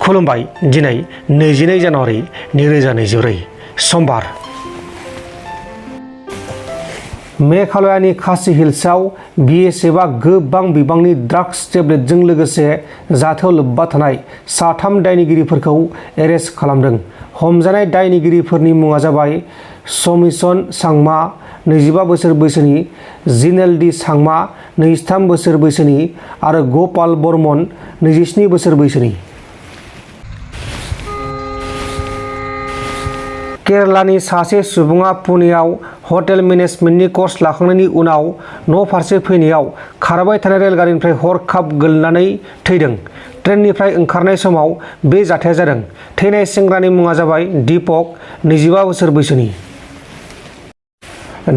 खुलुमबाय दिनै 22 जानुवारि 2024 समबार मेघालयानि खासि हिल्सआव BSFआ गोबां बिबांनि ड्राग्स टेब्लेटजों लोगोसे जाथायाव लोब्बा थानाय 3 दायनिगिरिफोरखौ एरेस्ट खालामदों। हमजानाय दायनिगिरिफोरनि मुङा जाबाय समिसन सांमा 25 बोसोर बैसोनि, जिनेल डी सांमा 23 बोसोर बैसोनि आरो गपाल बर्मन 27 बोसोर बैसोनि। केरालानि सासे सुबुङा पुनेआव हटेल मेनेजमेन्टनि कर्स लाखांनायनि उनाव न'फारसे फैनायाव खारबाय थानाय रेलगारिनिफ्राय हरखाब गोलैनानै थैदों। ट्रेननिफ्राय ओंखारनाय समाव बे जाथाया जादों। थैनाय सेंग्रानि मुङा जाबाय दीपक 25 बोसोर बैसोनि।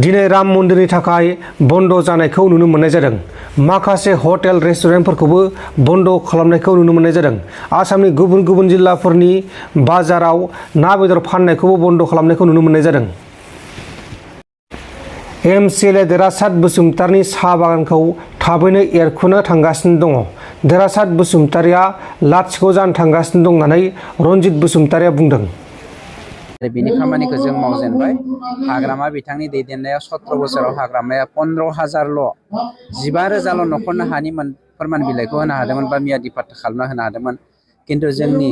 दिनै राम मन्दिरनि थाखाय बन्द जानायखौ नुनो मोननाय जादों। माखासे हटेल रेस्टुरेन्टफोरखौबो बन्द खालामनायखौ नुनो मोननाय जादों। आसामनि गुबुन गुबुन जिल्लाफोरनि बाजाराव ना बेदर फाननायखौबो बन्द खालामनायखौ नुनो मोननाय जादों। MCLA देरहासात बसुमतारिनि साहा बागानखौ थाबैनो एरखुनो थांगासिनो दङ। देरहासात बसुमतारिया लाथिख' जानो थांगासिनो दं होननानै रनजित बसुमतारिया बुंदों। बिनि खामानिखौ जों मावजेनबाय। हाग्रामा बिथांनि दैदेननायाव 17 बोसोराव हाग्रामाया 15,000ल' 15,000ल' न'खरनो हानि फोरमान बिलाइखौ होनो हादोंमोन बा मियादि पाट्टा खालामना होनो हादोंमोन। किन्तु जोंनि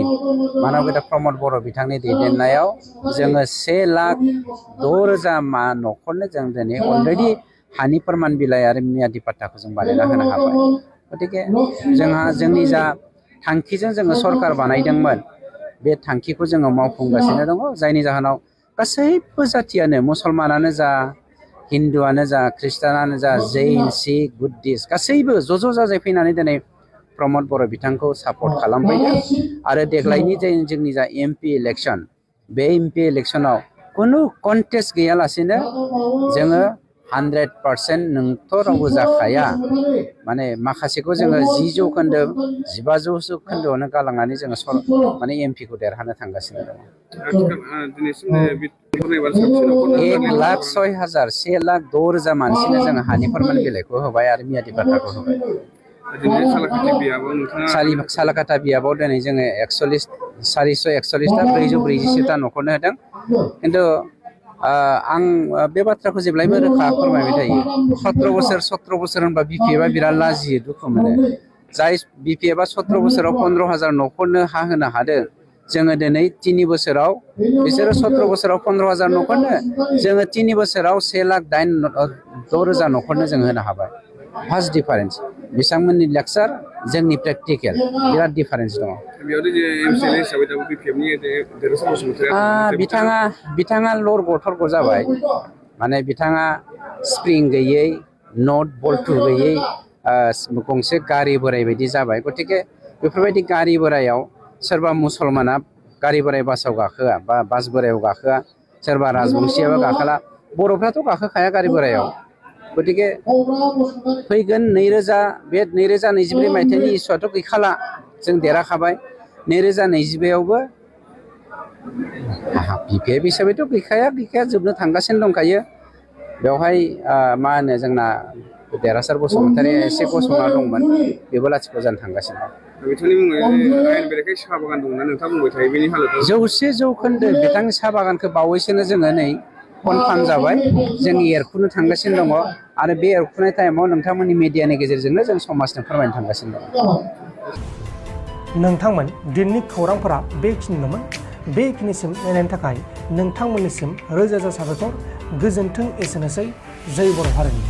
मानबगेटा प्रमद बर' बिथांनि दैदेननायाव जोङो 1,06,000 न'खरनो जों दिनै अलरेडि हानि फोरमान बिलाइ आरो मियादि पाट्टाखौ जों बानायना होनो हाबाय। गतिके जोंहा जोंनि जा थांखिजों जोङो सरकार बानायदोंमोन बे थांखिखौ जोङो मावफुंगासिनो दङ। जायनि जाहोनाव गासैबो जाथियानो मुसलमानानो जा, हिन्दुआनो जा, ख्रिस्टानानो जा, जैन, सिख, बुद्धिस्ट गासैबो ज' जाजाय फैनानै दिनै प्रमद बर' बिथांखौ सापर्ट खालामफैदों। आरो देग्लायनि जोंनि जा MP इलेक्सन, बे MP इलेक्सनाव खुनु कन्टेस्ट गैयालासेनो जोङो 100% नोंथ' रावबो जाखाया, माने माखासेखौ जोङो 10 जौखोन्दो 15 जौखोन्दोआवनो गालांनानै जोङो माने MP खौ देरहानो थांगासिनो दङ। 1,06,000 1,06,000 मानसिनो जोङो हानि फोरमान बिलाइखौ होबाय आरो मियादि पाट्टाखौ होबाय। सालाकाटा बियाबाव दिनै जोङो 441टा 440टा न'खरनो होदों। खिन्थु आं बे बाथ्राखौ जेब्लायबो रोखा फोरमायबाय थायो। 17 बोसोर होनबा BPFआ बिराद लाजियो, दुखु मोनो। जाय BPFआ 17 बोसोराव 15,000 न'खरनो हा होनो हादों, जोङो दिनै 3 बोसोराव बिसोरो 17 बोसोराव 15,000 न'खरनो, जोङो 3 बोसोराव 1,06,000 न'खरनो जों होनो हाबाय। फार्स्ट डिफारेन्स बिथांमोननि लेक्सार, जोंनि प्रेक्टिकेल बिराद डिफारेन्स दङ। बिथाङा लर गथरग जाबाय। माने बिथाङा स्प्रिं गैयै, नट बल्टु गैयै गंसे गारि बोराय बायदि जाबाय। गतिके बेफोरबायदि गारि बोरायाव सोरबा मुसलमाना गारि बोराय बासाव गाखोआ बा बास बोरायाव गाखोआ, सोरबा राजबंसियाबो गाखोला, बर'फ्राथ' गाखोखाया गारि बोरायाव। गतिके फैगोन 2023 मायथाइनि इसुआथ' गैखाला, जों देरहाखाबाय। 2025आवबो BPF हिसाबैथ' गैखाया जोबनो थांगासिनो दंखायो। बेवहाय मा होनो जोंना देरहासार बसुमतारिया एसे गसंना दंमोन, बेबो लाथिख' जानो थांगासिनो दं। बिथांनि मुङै आयेन बेरेखायै साहा बागान दंना नोंथाङा बुंबाय थायो, बेनि हालोदाव 100 जौखोन्दो बिथांनि साहा बागानखौ बावैसोनो जोङो नै कनफार्म जाबाय, जों एरखुनो थांगासिनो दङ। आरो बे एरखुनाय टाइमाव नोंथांमोननि मिडियानि गेजेरजोंनो जों समाजनो फोरमायनो थांगासिनो दङ। नोंथांमोन दिनैनि खौरांफोरा बेखिनिल'मोन। बेखिनिसिम नायनायनि थाखाय नोंथांमोननिसिम रोजा रोजा साबायखर। गोजोन्थों। एसेनोसै। जय बर' हारिनि।